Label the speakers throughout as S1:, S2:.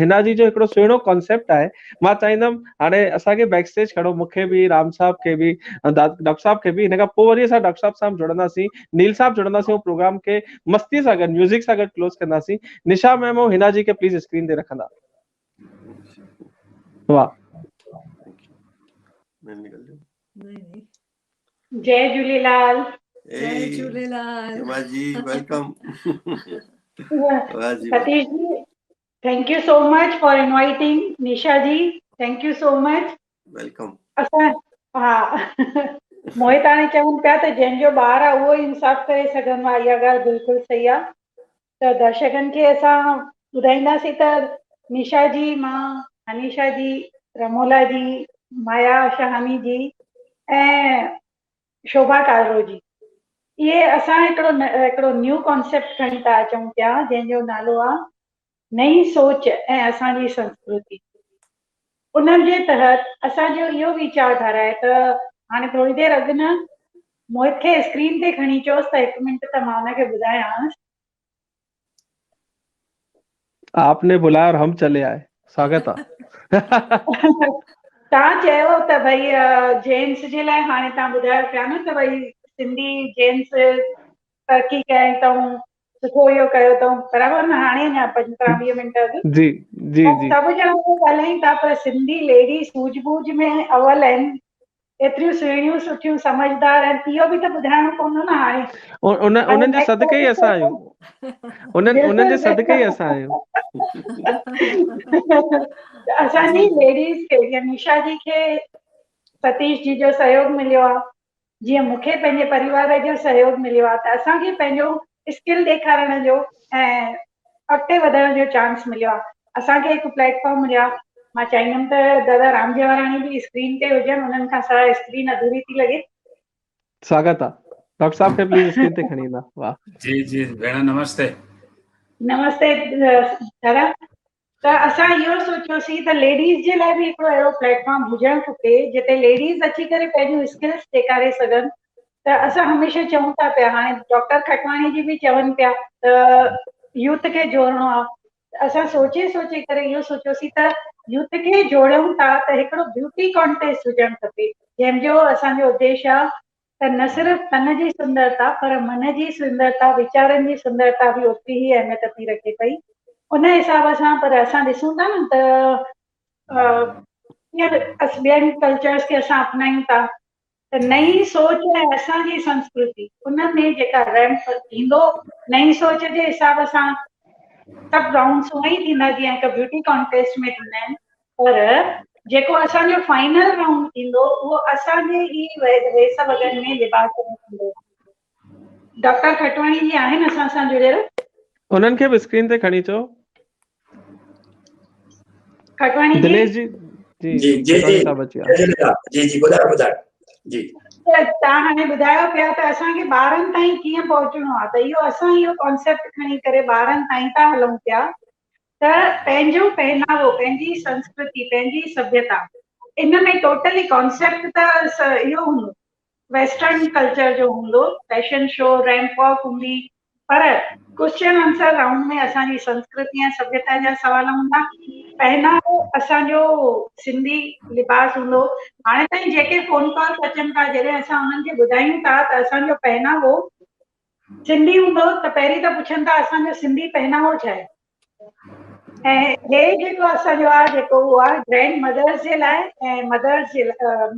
S1: حنا جي جو هڪڙو سهڻو ڪانسيپٽ آهي. مان چاهيندم هاڻي اسان کي بيڪ اسٽيج کڻو، مون کي به، رام صاحب کي به، ڊاڪٽر صاحب کي به. هن کان پوء وري اسان ڊاڪٽر صاحب سان جڙنداسين، نيل صاحب جڙنداسين ۽ پروگرام کي مستي سان گڏ ميوزڪ سان گڏ ڪلوز ڪنداسين. نشا ميم ۽ حنا جي کي پليز اسڪرين تي رکندا. واهه.
S2: جئي جهوليلال.
S3: جئي جهوليلال.
S4: هيما جي welcome.
S2: Satish ji thank you so much for inviting Nisha ji thank you so much.
S4: Welcome.
S2: اسان ها موهت هاڻي چون پيا ته جنهن جو ٻار آهي اهو ئي انصاف ڪري سگهندو آهي اها ڳالهه بلڪل صحيح آهي ته درشڪن کي اسان ٻڌائينداسين ته نشا جي مان انيشا جي رمولا جي مايا شهاني جي ۽ شوڀا ڪالرو جي اهي اسان هڪڙو هڪڙو نيو ڪانسيپٽ کڻي ٿا اچون پيا جنهن جو نالو آهي نئين سوچ ۽ اسان جي سنسڪرتي. ان جي تحت اسان جو اهو ويچار ڌارا آهي ته هاڻي ٿوري دير اڳ نه موهت کي اسڪرين تي کڻي چيوس ته هڪ منٽ ته مان ان کي ٻڌايانس.
S1: آپ ني بلايا اور هم چلي آئي سواگت آ.
S2: توهان چيو ته ڀئي جينٽس جي لاء هاڻي توهان ٻڌايو پيا نه ته ڀئي سنڌي جينٽس ترقي ڪيائين اٿئون سٺو اهو ڪيو اٿئون برابر نه هاڻي اڃا پندرهن ويهه منٽ اڳ
S1: جي جي جي
S2: سڀ ڄڻا اهو ڳالهائين ٿا پر سنڌي ليڊي سوجھ بوجھ ۾ اول آهن ايتريون سهڻيون سٺيون سمجھدار آهن اهو به ته ٻڌائڻو پوندو نه هاڻي
S1: ان انهن جي صدقي ئي اسان آهيون انهن انهن جي صدقي ئي اسان آهيون
S2: اسان جي ليڊيز کي جيئن نشا جي کي ستيش جي جو سهيوگ مليو آهي جيئن مون کي پنهنجي پريوار جو سهيوگ مليو آهي ته اسان کي پنهنجو اسڪل ڏيکارڻ جو ۽ اڳتي وڌڻ جو چانس مليو آهي اسان کي هڪ پليٽ فارم مليو آهي مان چاهيندم ته دادا رام جيواراڻي به اسڪرين تي هجن انهن کان سواء اسڪرين اڌوري ٿي لڳي.
S1: سواگت آ ڊاڪٽر صاحب کي پليز اسڪرين تي کڻي ايندا
S5: واه. جي جي ڀيڻ نمستي.
S2: نمستي دادا ته اسان اهو سوچيوسين ته ليڊيز جي لاء به هڪڙو اهڙو پليٽ فارم هجڻ کپي جتي ليڊيز اچي ڪري پنهنجون اسڪلز ڏيکاري سگهن ته اسان هميشه چئون ٿا پيا هاڻي ڊاڪٽر کٽواڻي جي به چون پيا ته يوٿ کي جوڙڻو آهي ته اسان سوچي سوچي ڪري اهو سوچيوسين ته يوٿ کي جوڙيون ٿا ته هڪڙو بيوٽي ڪانٽيسٽ هجڻ کپي جنهن جو اسان جو اديش آهي ته نه صرف تن جي سندرتا پر من جي سندرتا، ويچارن جي سندرتا به اوتري ئي اهميت ٿي رکي پئي. ان حساب سان پر اسان ڏسون ٿا نه ته ڪيئن ٻين ڪلچرز کي اسان اپنايون ٿا ته نئين سوچ ۽ اسان جي سنسڪرتي ان ۾ جيڪا ريمپ ٿيندو نئين سوچ جي حساب سان سڀ رائونڊس اونئن ئي ٿيندا جيئن هڪ بيوٽي ڪانٽيسٽ ۾ ٿيندا آهن پر جيڪو اسان جو فائنل رائونڊ ٿيندو اهو اسان جي ئي ويس وڳن ۾ لباس ۾ ٿيندو. ڊاڪٽر کٽواڻي جي آهن اسان سان جڙيل.
S1: انهن کي به اسڪرين تي کڻي اچو.
S2: کٽواڻي جي.
S1: دنيش جي جي
S6: جي جي
S1: کٽواڻي
S6: جي
S1: صاحب اچي ويا.
S6: جئي جهوليلال جي جي ٻڌايو ٻڌايو جي.
S2: ته توهان هاڻي ٻڌايو پيا ته اسان کي ٻارن تائين ڪيئن پهچڻو آهي ته اهو اسان اهو ڪانسيپٽ کڻي ڪري ٻارن تائين ٿا هلون پيا ته پنهنجو پهناوو، پنهنجي سنسڪرتي، پنهنجي سڀيتا ان ۾ ٽوٽلي ڪانسيپٽ ته اهو هوندو ويسٽرن ڪلچر جو هوندو، فيشن شو، ريمپ واڪ هوندي پر ڪوئسچن آنسر رائونڊ ۾ اسان جي سنسڪرتي ۽ سڀيتا جا سوال هوندا، پهناوو اسان جو سنڌي لباس هوندو، هاڻي تائين جيڪي فون ڪالز اچن ٿا جڏهن اسان انهن کي ٻڌايون ٿا ته اسان جو پهناوو سنڌي هوندو ته پهرين ته پڇن ٿا اسان جو سنڌي پهناوو ڇا آهي ۽ هي جيڪو اسان جو آهي جيڪو اهو آهي گرينڊ مدرس جي لاء ۽ مدرس جي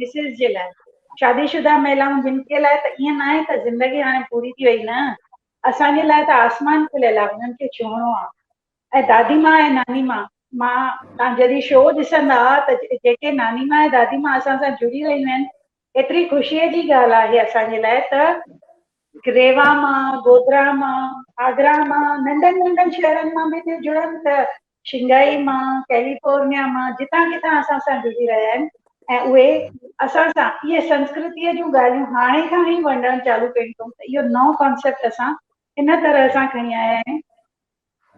S2: مسز جي لاء شادي شده مهلائون جن کي لاء ته ائين نه آهي ته زندگي هاڻي پوري ٿي وئي نه اسان جي لاء ته آسمان کليل آهي انهن کي ڇهڻو آهي ۽ دادي مان ۽ ناني مان مان تان جڏهن شو ڏسندا ته جيڪي ناني مان ۽ دادي مان اسان سان جڙي رهيون آهن ايتري خوشيء جي ڳالهه آهي اسان جي لاء ته ريوا مان، گوڌرا مان، آگرا مان، ننڍن ننڍن شهرن مان به ٿيون جڙن ته شنگهائي مان، ڪيليفورنيا مان، جتان ڪٿان اسان سان جڙي رهيا آهن ۽ اهي اسان سان اهي سنسڪرتيء جون ڳالهيون هاڻي کان ئي ونڊڻ چالو ڪيون اٿئون ته اهو نئون ڪانسيپٽ اسان ان طرح سان کڻي آيا آهيون.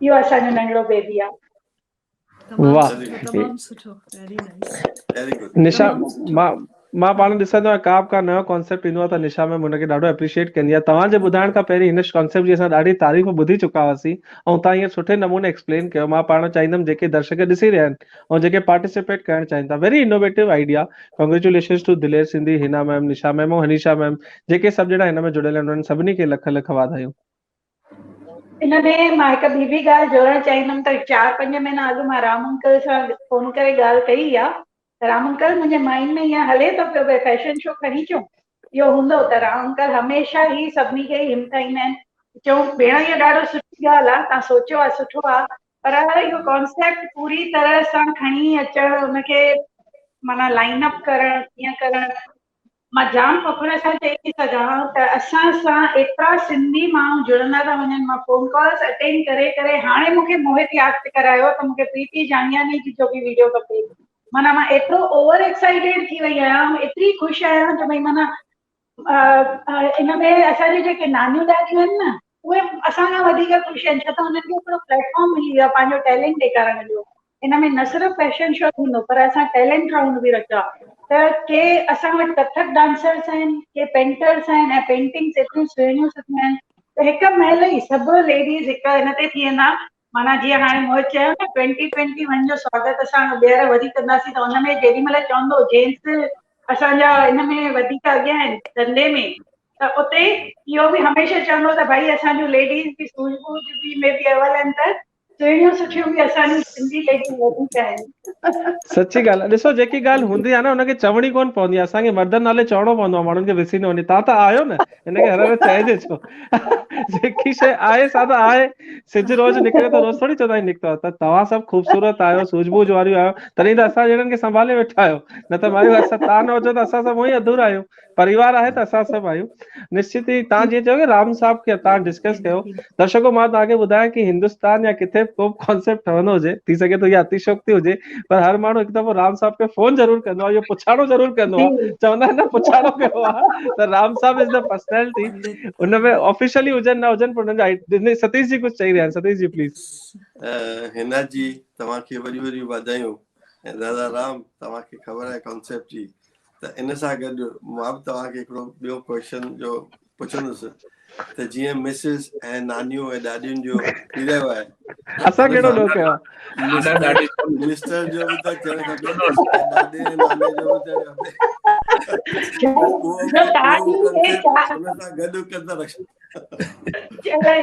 S2: اهو اسان جو ننڍڙو بيبي آهي.
S3: تمام
S1: واھ
S3: سٺو تمام سٺو very nice
S4: very good
S1: Nisha
S3: تمام سٺو.
S1: مان مان پاڻ ڏسندو آهيان ڪا به ڪا نيو ڪانسيپٽ ايندو آهي ته نشا ميم هن کي ڏاڍو اپريشيئيٽ ڪندي آهي توهان جي ٻڌائڻ کان پهرين هن ڪانسيپٽ جي اسان ڏاڍي تعريف ٻڌي چڪا هئاسين ۽ توهان هينئر سٺي نموني ايڪسپلين ڪيو مان پاڻ چاهيندم جيڪي درشڪ ڏسي رهيا آهن ۽ جيڪي پارٽيسپيٽ ڪرڻ چاهين ٿا very innovative idea congratulations to Daler Sindhi Hina ma'am Nisha ma'am ۽ Hanisha ma'am جيڪي سڀ ڄڻا هن ۾ جڙيل آهن انهن سڀني کي لک لک واڌايون.
S2: ان ۾ مان هڪ ٻي به ڳالهه جوڙڻ چاهيندم ته چار پنج مهينا اڳ مان رام انڪل سان فون ڪري ڳالهه ڪئي آ ته رام انڪل منهنجي مائنڊ ۾ ائين هلي ٿو پيو ڀئي فيشن شو کڻي اچون اهو هوندو ته رام انڪل هميشه ئي سڀني کي همٿائيندا آهن چئون ڀيڻ اهو ڏاڍو سٺي ڳالهه آ تان سوچيو آ سٺو آ پر اهو ڪانسيپٽ پوري طرح سان کڻي اچڻ ان کي معنيٰ لائن اپ ڪرڻ ڪيئن ڪرڻ مان جام فخر سان چئي ٿي سگهان ته اسان سان ايترا سنڌي ماڻهو جڙندا ٿا وڃن مان فون ڪالز اٽينڊ ڪري ڪري هاڻي مون کي موهت ياد ڪرايو ته مون کي پريتي جانگياني جي جو به ويڊيو کپي معنيٰ مان ايترو اوور ايڪسائيٽيڊ ٿي وئي آهيان ايتري خوش آهيان جو ڀئي معنيٰ ان ۾ اسان جون جيڪي نانيون ڏاڏيون آهن نه اهي اسان کان وڌيڪ خوش آهن ڇو ته انهن کي هڪڙو پليٽ فارم ملي ويو آهي پنهنجو ٽيلنٽ ڏيکارڻ جو ان ۾ نه صرف فيشن شو ٿيندو پر اسان ٽيلنٽ رائونڊ به رکيو آهي ته ڪي اسان وٽ ڪٿڪ ڊانسرس آهن ڪي پينٽرس آهن ۽ پينٽنگس ايتريون سهڻيون سٺيون آهن ته هڪ مهل ئي سڀ ليڊيز هڪ هن تي ٿي ويندا معنيٰ جيئن هاڻي موهت چيو نه ٽوئنٽي ٽوئنٽي ون جو سواگت اسان ٻيهر وري ڪنداسين ته ان ۾ جيڏي مهل چوندو جينٽس اسان جا ان ۾ وڌيڪ اڳيان آهن ڌنڌي ۾ ته اتي اهو به هميشه چوندو ته ڀائي اسان جون ليڊيز به سوجھ ٻوجھ به ۾ به اول آهن ته سهڻيون سٺيون به اسان جون سنڌي ليڊيز وڌيڪ آهن.
S1: سچي ڳالهه آهي ڏسو جيڪي ڳالهه هوندي آهي نه ان کي چوڻي ڪونه پوندي آهي اسان کي مردن نالي چوڻو پوندو آهي ماڻهن کي وسري نه وڃي تان ته آهيو نه هن کي هر هر چئجي ڇو جيڪي شيء آهي سا ته آهي سج روز نڪري ٿو روز ٿوري چوندا آهيون نڪتو آهي ته توهان سڀ خوبصورت آهيو سوجھ ٻوجھ واريون آهيو تڏهن ته اسان جهڙن کي سنڀالي ويٺا آهيو نه ته مايو اسان تان نه هجو ته اسان سڀ هونئن ئي اڌورا آهيون پريوار آهي ته اسان سڀ آهيون نشچت ئي تان جيئن چيو ڪي رام صاحب کي تان ڊسڪس ڪيو درشڪو مان توهان کي ٻڌايان ڪي هندستان يا ڪٿي به ڪو به ڪانسيپٽ ٺهندو هجي ٿي سگهي ٿو اها اتيشوڪتي هجي پر هر ماڻهو هڪ دفعو رام صاحب کي فون ضرور ڪندو آهي اهو پڇاڻو ضرور ڪندو آهي چوندا آهن نه پڇاڻو ڪيو آهي ته رام صاحب از the personality ان ۾ آفيشلي هجن نه هجن پر انهن جا ستيش جي ڪجهه چئي رهيا آهن ستيش جي پليز
S4: حنا جي توهان کي وڏيون وڏيون واڌايون ۽ دادا رام توهان کي خبر آهي ڪانسيپٽ جي ته ان سان گڏ مان به توهان کي هڪڙو ٻيو ڪويشچن جو پڇندس ته جيئن مسز ۽ نانيون ۽ ڏاڏين جو ٿي رهيو آهي
S1: اسان ڪهڙو ڏوهه ڪيو
S4: آهي مسٽر جو به ته ٿيڻ کپي ۽ ڏاڏي ۽ ناني جو به ٿيڻ کپي ان سان گڏ ڪندا رکو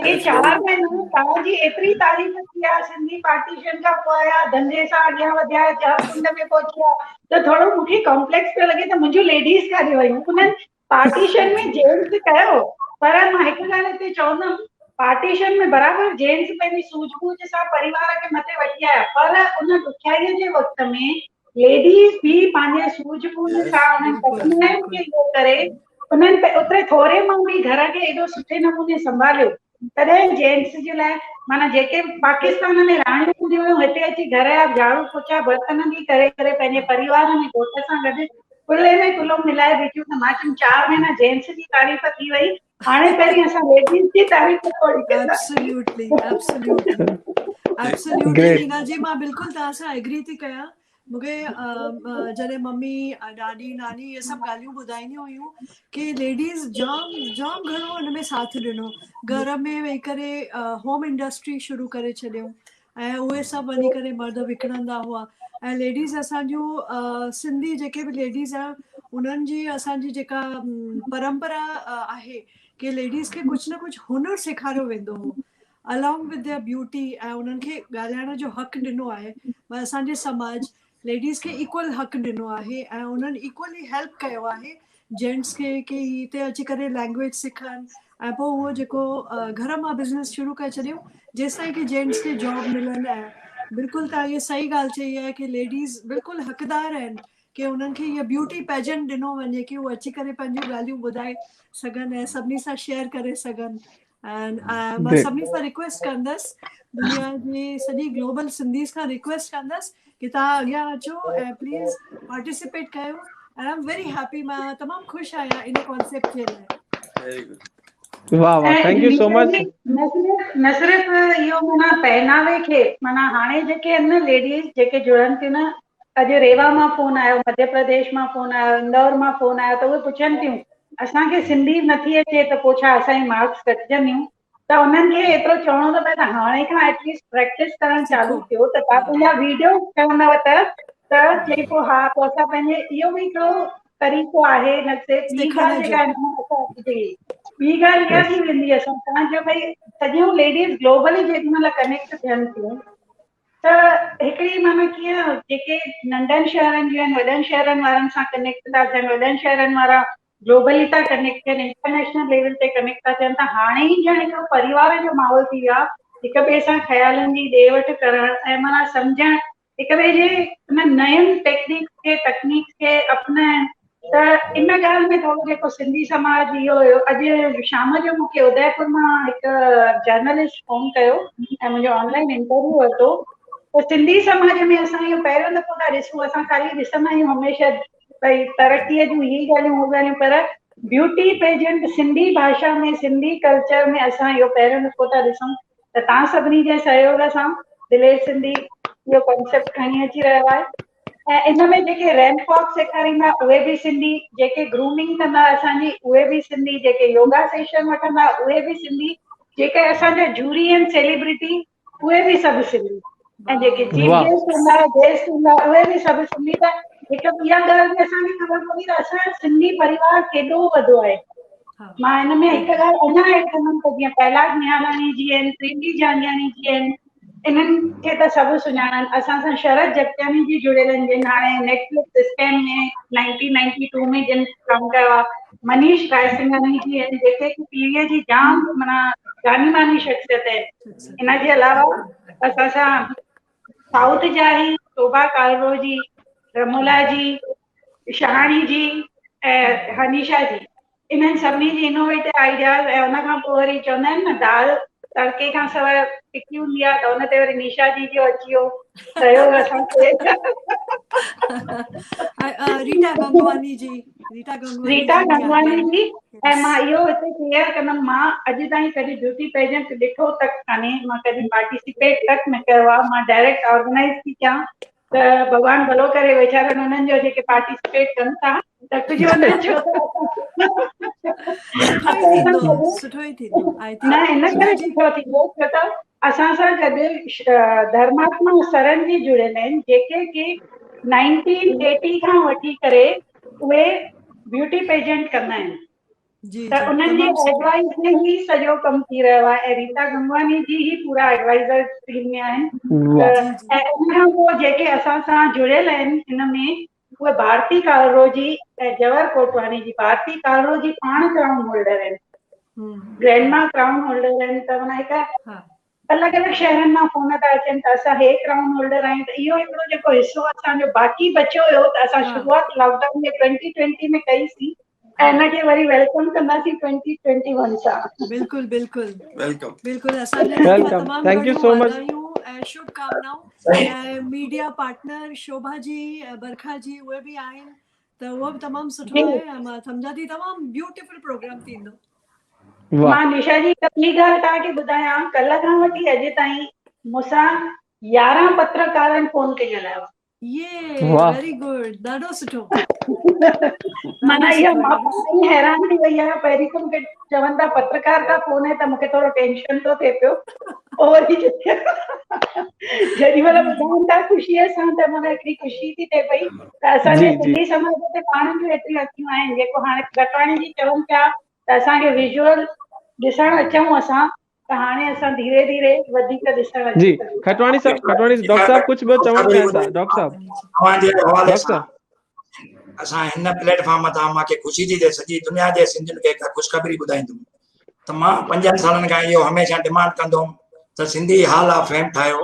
S2: هي چار مهينا توهان جي ايتري تعريف ٿي آهي سنڌي پارٽيشن کان پوء آيا ڌنڌي سان اڳيان وڌيا هر ڪنڊ ۾ پهچي ويا ته ٿورو مون کي ڪامپليڪس پيو لڳي ته منهنجون ليڊيز ڪاڏي ويون انهن پارٽيشن ۾ جينٽس ڪيو پر مان هڪ ڳالهه هتي چوندم پارٽيشن ۾ برابر جينٽس پنهنجي سوجھ ٻوجھ سان پريوار کي مٿي وٺي آيا پر ان ڏکيائي جي وقت ۾ ليڊيز به پنهنجي سوجھ ٻوجھ سان انهن ڪٺنائين کي اهو ڪري انهن اوتري ٿوري مان به گهر کي ايڏو سٺي نموني سنڀاليو تڏهن جينٽس جي لاء معنيٰ جيڪي پاڪستان ۾ راڻيون هونديون هيون هتي اچي گهر جا جهاڙو پوچا برتن به ڪري ڪري پنهنجي پريوار ۾ گهوٽ سان گڏ ڪلهي ۾ ڪلهو ملائي بيٺيون ته مان چيم چار مهينا جينٽس جي تعريف ٿي وئي هاڻي پهرين اسان ليڊيز جي تعريف ٿوري
S3: ڪنداسين. Absolutely absolutely absolutely Hina ji مان بلڪل توهان سان ايگري ٿي ڪيان مون کي جڏهن ممي ڏاڏي ناني اهي سڀ ڳالهيون ٻڌائينديون هيون ڪي ليڊيز جام جام گهڻو ان ۾ ساٿ ڏنو گهر ۾ ويهي ڪري هوم انڊسٽري شروع ڪري ڇڏيون ۽ اهي سڀ وڃي ڪري مرد وڪڻندا هئا ۽ ليڊيز اسان جون سنڌي جيڪي به ليڊيز آهن انهن جي اسان جي جيڪا پرمپرا آهي ڪي ليڊيز کي ڪجهه نه ڪجهه هنر سيکاريو ويندو هو along with their beauty ۽ انهن کي ڳالهائڻ جو حق ڏنو آهي پر اسان جي سماج ليڊيز کي ايڪول حق ڏنو آهي ۽ انهن ايڪولي هيلپ ڪيو آهي جينٽس کي ڪي هي هتي اچي ڪري لينگويج سکن ۽ پوء اهو جيڪو گهر مان بزنس شروع ڪري ڇڏيون جيستائين ڪي جينٽس کي جاب ملن ۽ بلڪل توهان اهي صحيح ڳالهه چئي آهي ڪي ليڊيز بلڪل حقدار آهن ڪي انهن کي اهي بيوٽي پيجنٽ ڏنو وڃي ڪي هو اچي ڪري پنهنجون ڳالهيون ٻڌائي سگهن ۽ سڀني سان شيئر ڪري سگهن ۽ مان سڀني سان رڪويسٽ ڪندس دنيا جي سڄي گلوبل سنڌيز کان رڪويسٽ ڪندس ڪي توهان اڳيان اچو ۽ پليز پارٽيسپيٽ ڪيو ۽ I am very happy مان تمام خوش آهيان ان ڪانسيپٽ جي لاء.
S4: ويري گڊ
S1: واه واه thank you سو مچ.
S2: نه صرف اهو معنيٰ پهناوي کي معنيٰ هاڻي جيڪي آهن نه ليڊيز جيڪي جڙن ٿيون نه اڄ ريوا مان فون آيو، مڌيه پرديش مان فون آيو، اندور مان فون آيو ته اهي پڇن ٿيون اسان کي سنڌي نٿي اچي ته پوء ڇا اسان جي مارڪس گهٽجنديون ته انهن کي ايترو چوڻو ٿو پئي ته هاڻي کان ايٽليسٽ پريڪٽس ڪرڻ چالو ڪيو ته توهان پنهنجا ويڊيو کڻندؤ ته ته چئي پيو ها پوء اسان پنهنجي اهو به هڪڙو طريقو آهي نه صرف ٻي ڳالهه جيڪا جي ٻي ڳالهه اها ٿي ويندي اسان سان جو ڀئي سڄيون ليڊيز گلوبلي جيڏي مهل ڪنيڪٽ ٿين ٿيون ته هڪڙي معنيٰ ڪيئن جيڪي ننڍن شهرن جون آهن وڏن شهرن وارن سان ڪنيڪٽ ٿا ٿين وڏن شهرن وارا گلوبلي ٿا ڪنيڪٽ ٿين انٽرنيشنل ليول تي ڪنيڪٽ ٿا ٿين ته هاڻي ئي ڄڻ هڪڙو پريوار جو ماحول ٿي ويو آهي هڪ ٻئي سان خيالن جي ڏي وٺ ڪرڻ ۽ معنيٰ سمجهڻ هڪ ٻئي جي ان نين ٽيڪنيڪس کي تڪنيڪس کي اپنائڻ ته ان ڳالهه ۾ ٿورو جيڪو سنڌي سماج اهو هيو اڄ شام جو مون کي اديپور مان هڪ جرنلسٽ فون ڪيو ۽ منهنجو آن لائن انٽرويو ورتو ته سنڌي سماج ۾ اسان اهو پهريون دفعو ٿا ڏسون اسان خالي ڏسندا آهيون هميشه ڀئي ترقيء جون هي ڳالهيون هو ڳالهيون پر بيوٽي پيجنٽ سنڌي ڀاشا ۾ سنڌي ڪلچر ۾ اسان اهو پهريون دفعو ٿا ڏسون ته توهان سڀني جي سهيوگ سان دلير سنڌي اهو ڪانسيپٽ کڻي اچي رهيو آهي ۽ ان ۾ جيڪي ريمپ واڪ سيکاريندا اهي به سنڌي، جيڪي گرومنگ ڪندا اسان جي اهي به سنڌي، جيڪي يوگا سيشن وٺندا اهي به سنڌي، جيڪي اسان جا جوري آهن سيليبرٽي اهي به سڀ سنڌي ۽ جيڪي چيف گيسٽ هوندا گيسٽ هوندا اهي به سڀ سنڌي ته هڪ اها ڳالهه به اسان کي خبر پوندي ته اسان جو سنڌي پريوار ڪيڏو وڏو آهي. مان ان ۾ هڪ ڳالهه اڃا ايڊ ڪندم ته جيئن پهلاج نهالاڻي جي آهن، پريتي جانگياڻي جي آهن، انهن کي ته سڀ سڃاڻن. اسان سان شرد جڳتياڻي جي جڙيل آهن جن هاڻي نيٽ فلڪس اسڪيم ۾ 1992 ۾ جن ڪم ڪيو آهي. منيش رائسنگهاڻي جي آهن جيڪي ٽي ويء جي جام معنيٰ جاني ماني شخصيت آهن. ان جي علاوه اسان سان سائوٿ جا هي شوڀا ڪالرو جي، رمولا جي، شهاڻي جي ۽ هنيشا جي انهن سڀني جي انوويٽو آئيڊياز ۽ ان کان پوء وري چوندا آهن نه دال تڙڪي کان سواء ڦڪي هوندي آهي ته ان تي وري نيشا جي جو اچي ويو سهيوگ اسان کي.
S3: ريٽا گنگواني جي ريٽا گنگواني
S2: ريٽا گنگواني جي ۽ مان اهو هتي ڪليئر ڪندم مان اڄ تائين ڪڏهن بيوٽي پيجنٽ ڏٺو تڪ ڪانهي مان ڪڏهن پارٽيسپيٽ تڪ نه ڪيو آهي مان ڊائريڪٽ آرگنائز ٿي ڪيان ته ڀڳوان ڀلو ڪري ويچارن انهن جو جيڪي پارٽيسپيٽ ڪن ٿا ته ڪجهه انهن جو
S3: سٺو ئي ٿيندو
S2: نه ان ڪري سٺو ٿيندو ڇو ته اسان سان گڏ ڌرماتما سرن جي جڙيل آهن جيڪي ڪي 1980 کان وٺي ڪري اهي بيوٽي پيجنٽ ڪندا آهن ته انهن جي ايڊوائيس ۾ ئي سڄو ڪم ٿي رهيو آهي ۽ ريتا گنگواني جي ئي پورا ايڊوائيزر ٽيم ۾ آهن ۽ ان کان پوء جيڪي اسان سان جڙيل آهن ان ۾ اهي ڀارتي ڪالرو جي ۽ جوهر ڪوٽواڻي جي ڀارتي ڪالرو جي پاڻ ڪرائون هولڊر آهن گرينڊ ما ڪرائون هولڊر آهن ته معنيٰ هڪ الڳ الڳ شهرن مان فون ٿا اچن ته اسان هي ڪرائون هولڊر آهيون ته اهو هڪڙو جيڪو حصو اسان جو باقي بچيو هيو ته اسان شروعات لاڪ ڊائون ۾ 2020 ۾ ڪئي سين ۽ ان کي وري welcome ڪنداسين 2021 سان.
S3: بلڪل بلڪل
S4: welcome
S3: بلڪل اسان جي طرفان تمام
S1: thank you سو مچ
S3: واڌايون ۽ شڀ ڪامنائون ۽ ميڊيا پارٽنر شوڀا جي ۽ برکا جي اهي به آهن ته اهو به تمام سٺو آهي ۽ مان سمجهان ٿي تمام بيوٽيفل پروگرام ٿيندو.
S2: مان نشا جي هڪ ٻي ڳالهه توهان کي ٻڌايان ڪلهه کان وٺي اڄ تائين مون سان 11 پترڪارن فون تي ڳالهايو آهي.
S3: يي ويري گڊ ڏاڍو سٺو.
S2: معنيٰ اها مان پاڻ ئي حيران ٿي وئي آهيان پهرين ته مون کي چون ٿا پترڪار کا فون آهي ته مون کي ٿورو ٽينشن ٿو ٿئي پيو پوء وري جيڏي مهل ٻڌائن ٿا خوشيء سان ته معنيٰ هڪڙي خوشي ٿي ٿئي پئي ته اسان جي سنڌي سماج تي ماڻهن جون ايتريون اکيون آهن جيڪو هاڻي کٽواڻي جي چون پيا ته اسان کي ويزوئل ڏسڻ اچون اسان ته هاڻي اسان ڌيري ڌيري وڌيڪ ڏسڻ اچي
S1: جي کٽواڻي صاحب کٽواڻي ڊاڪٽر صاحب ڪجهه به چوڻ چاهين ٿا ڊاڪٽر صاحب
S6: اوهان جي حوالي سان اسان هن پليٽ فارم تان مان کي خوشي ٿي ٿئي سڄي دنيا جي سنڌين کي هڪ خوشخبري ٻڌائيندم ته مان پنجن سالن کان اهو هميشه ڊمانڊ ڪندو هوم ته سنڌي هال آف فيم ٺاهيو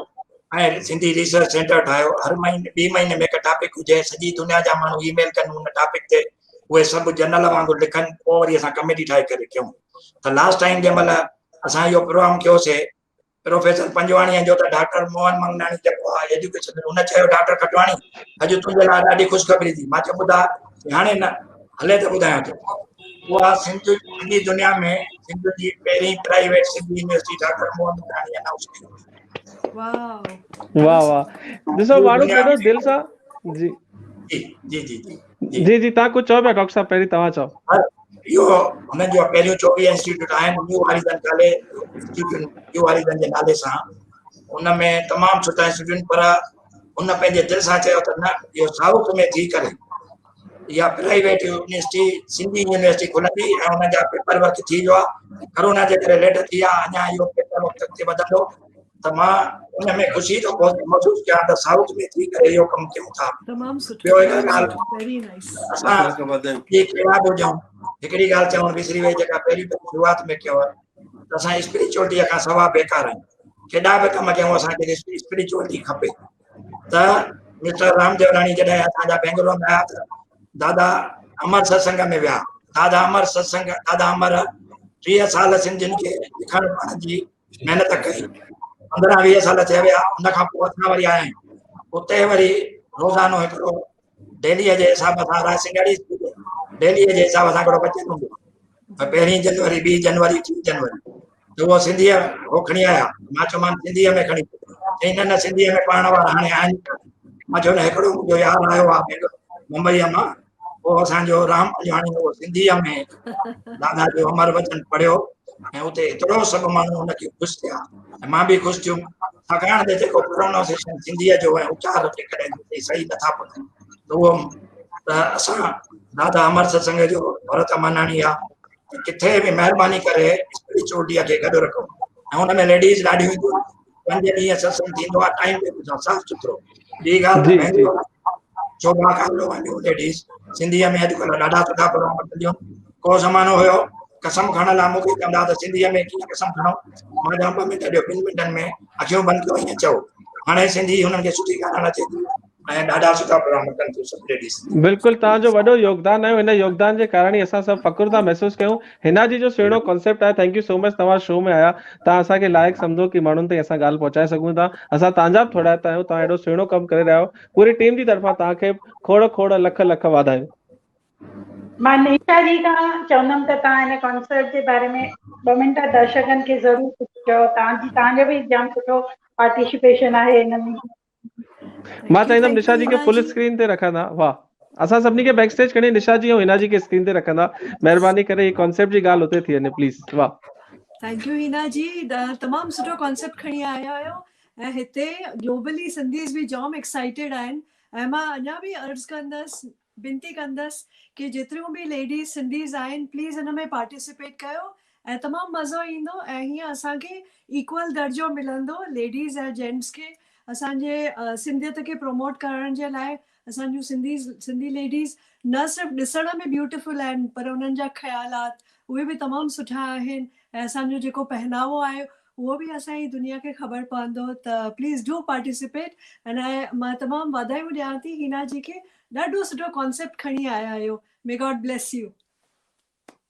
S6: ۽ سنڌي ريسرچ سينٽر ٺاهيو هر مهيني ٻي مهيني ۾ هڪ ٽاپڪ هجي سڄي دنيا جا ماڻهو اي ميل ڪن ان ٽاپڪ تي اهي سڀ جنرل وانگر لکن پوء وري اسان ڪميٽي ٺاهي ڪري ڪيون ته لاسٽ ٽائيم جنهن مهل اسان اهو پروگرام ڪيوسي پروفيسر پنجواڻي جو ته ڊاڪٽر موهن منگناڻي جيڪو آهي ايجوڪيشن ان چيو ڊاڪٽر کٽواڻي اڄ تنهنجي لاء ڏاڍي خوشخبري ٿي مان چيو ٻڌا هاڻي نه هلي ته ٻڌايان ٿو اها سنڌ سڄي دنيا ۾ سنڌ جي پهرين private Sindhi university doctor Mohan Mangnani announce ڪئي.
S1: واهه واهه ڏسو ماڻهو ڪيڏو دل سان جي
S6: جي جي جي
S1: جي جي جي توهان ڪجهه چئو پيا ڊاڪٽر صاحب پهرين توهان چئو.
S6: اهو هنن جو پهريون 24 انسٽيٽيوٽ آهن نيو هاريزن ڪاليج انسٽيٽيوٽ نيو هاريزن جي نالي سان ان ۾ تمام سٺا انسٽيٽيوٽ پر هن پنهنجي دل سان چيو ته نه اهو سائوٿ ۾ ٿي ڪري اها پرائيويٽ يونيورسٽي سنڌي يونيورسٽي کلندي ۽ ان جا پيپر ورڪ ٿي ويو آهي ڪرونا جي ڪري ليٽ ٿي ويا اڃا اهو پيپر ورڪ اڳتي وڌندو ته مان ان ۾ خوشي ٿو محسوس ڪيان ته سائوٿ ۾ ٿي ڪري اهو ڪم ڪيون ٿا.
S3: تمام سٺو ٻيو هڪ ڳالهه ويري نائيس
S6: اسان ڪهڙا به هجون هڪڙي ڳالهه چوڻ وسري وئي جيڪا پهرين پهرين شروعات ۾ ڪيو ته اسان اسپريچوئلٽي کان سوا بيڪار آهيون ڪيڏا به ڪم ڪيون اسان کي اسپريچوئلٽي کپي ته مسٽر رام ديوراڻي جڏهن اسان جا بينگلور ۾ آيا ته دادا امر ستسنگ ۾ ويا دادا امر ستسنگ دادا امر 30 سال سنڌين کي لکڻ پڙهڻ جي محنت ڪئي 15 20 سال ٿي ويا ان کان پوء اسان وري آيا آهيون اتي وري روزانو هڪڙو ڊيليء جي حساب سان راء سنگاڙي ڊيليء جي حساب سان هڪڙو بچت هوندو آهي پهرين جنوري ٻي جنوري ٽي جنوري ته اهو سنڌيء هو کڻي آيا مان چيومان سنڌيء ۾ کڻي چئي نه نه سنڌيء ۾ پڙهڻ وارا هاڻي آهن مان چيو نه هڪڙو منهنجو يار آيو آهي ممبئيء مان پوء اسان جو رام پنجواڻي اهو سنڌيء ۾ دادا جو امر وچن پڙهيو ۽ اتي ايترو سڀ ماڻهو ان کي خوش ٿيا ۽ مان به خوش ٿيم ڇاڪاڻ ته جيڪو پرونائونسيشن سنڌيء جو ۽ اچار جيڪڏهن صحيح نٿا پڙهن ته اهو ته اسان دادا امر ستسنگ جو ڀرت اماناڻي آ ڪٿي به مهرباني ڪري اسپرچوئلٽيء کي گڏ رکو ۽ ان ۾ ليڊيز ڏاڍيون اينديون پنج ڏينهن ستسنگ ٿيندو آهي ٽائيم ٽيبل سان صاف سٿرو ٻي ڳالهه شوڀا ڪالو ۽ ٻيون ليڊيز سنڌيء ۾ اڄڪلهه ڏاڍا سٺا پروگرام ڪنديون ڪو زمانو هيو قسم کڻڻ لاء مون کي چوندا ته سنڌيء ۾ ڪيئن قسم کڻو مان چوان ٻه منٽ ڏيو ٻن منٽن ۾ اکيون بند ڪيو ائين چئو هاڻي سنڌي هنن کي سٺي ڳالهائڻ اچي ٿي ۽ ڏاڍا سٺا پروگرام ڪن ٿيون سڀ ليڊيز.
S1: بلڪل توهان جو وڏو يوگدان آهي ان يوگدان جي ڪارڻ ئي اسان سڀ فخر ٿا محسوس ڪيون حنا جي جو سهڻو ڪانسيپٽ آهي thank you سو مچ توهان شو ۾ آيا توهان اسان کي لائق سمجهو ڪي ماڻهن تائين اسان ڳالهه پهچائي سگهون ٿا اسان توهان جا به ٿورائتا آهيون توهان اهڙو سهڻو ڪم ڪري رهيا آهيو پوري ٽيم جي طرفان توهان کي کوڙ کوڙ لک لک واڌايون.
S2: مان نشا جي کان چوندم ته توهان هن ڪانسرٽ جي باري ۾ ٻه منٽ درشڪن کي ضرور ڪجهه چئو توهان جي توهان جو به جام سٺو پارٽيسپيشن آهي هن ۾.
S1: مان چاهيندم نشا جي کي فل اسڪرين تي رکندا واه اسان سڀني کي بيڪ اسٽيج کڻي نشا جي ۽ حنا جي کي اسڪرين تي رکندا مهرباني ڪري هي ڪانسيپٽ جي ڳالهه اتي ٿي وڃي پليز واه.
S3: Thank you Hina جي تمام سٺو ڪانسيپٽ کڻي آيا آهيو ۽ هتي گلوبلي سنڌيز به جام ايڪسائيٽيڊ آهن ۽ مان اڃا به عرض ڪندس بنتي ڪندس ڪي جيتريون به ليڊيز سنڌيز آهن پليز ان ۾ پارٽيسپيٽ ڪيو ۽ تمام مزو ايندو ۽ هيئن اسان کي ايڪول درجو ملندو ليڊيز ۽ جينٽس کي اسان جي سنڌيت کي پروموٽ ڪرڻ جي لاء اسان جون سنڌيز سنڌي ليڊيز نه صرف ڏسڻ ۾ بيوٽيفل آهن پر انهن جا خيالات اهي به تمام سٺا آهن ۽ اسان جو جيڪو پهناوو آهي اهو به اسان جي دنيا کي خبر پوندو ته پليز do participate ۽ مان تمام واڌايون ڏيان ٿي حنا جي کي ڏاڍو سٺو ڪانسيپٽ کڻي آيا آهيو مي گاڊ بليس يو.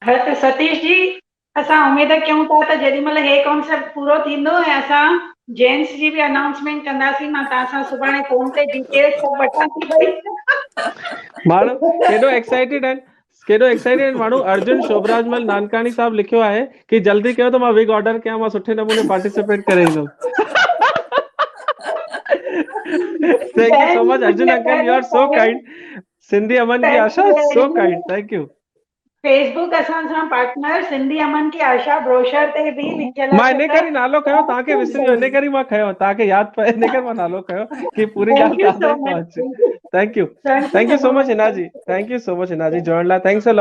S2: ها ته ستيش جي اسان اميد ڪيون ٿا ته جيڏي مهل هي ڪانسيپٽ پورو ٿيندو ۽ اسان جينٽس جي به انائونسمينٽ ڪنداسين مان توهان سان سڀاڻي فون تي ڊيٽيلز سڀ وٺان ٿي پئي.
S1: ماڻهو ڪيڏو ايڪسائيٽيڊ آهن ڪيڏو ايڪسائيٽيڊ آهن ماڻهو ارجن شوڀراج مل نانڪاڻي صاحب لکيو آهي ڪي جلدي ڪيو ته مان وگ آرڊر ڪيان مان سٺي نموني پارٽيسپيٽ ڪري ايندم thank you so much Arjun uncle you are so kind Sindhi Aman Ki Asha so kind thank you
S2: Facebook اسان سان پارٽنر سنڌي امن ڪي آشا بروشر تي به لکيل
S1: مان انهي ڪري نالو کنيو توهان کي وسري ويو انهي ڪري مان کنيو توهان کي ياد پئي انهي ڪري مان نالو کنيو ڪي پوري ڳالهه توهان تائين پهچي thank you thank you so much Hina ji thank you so much Hina ji join لاء thanks ا لاٽ.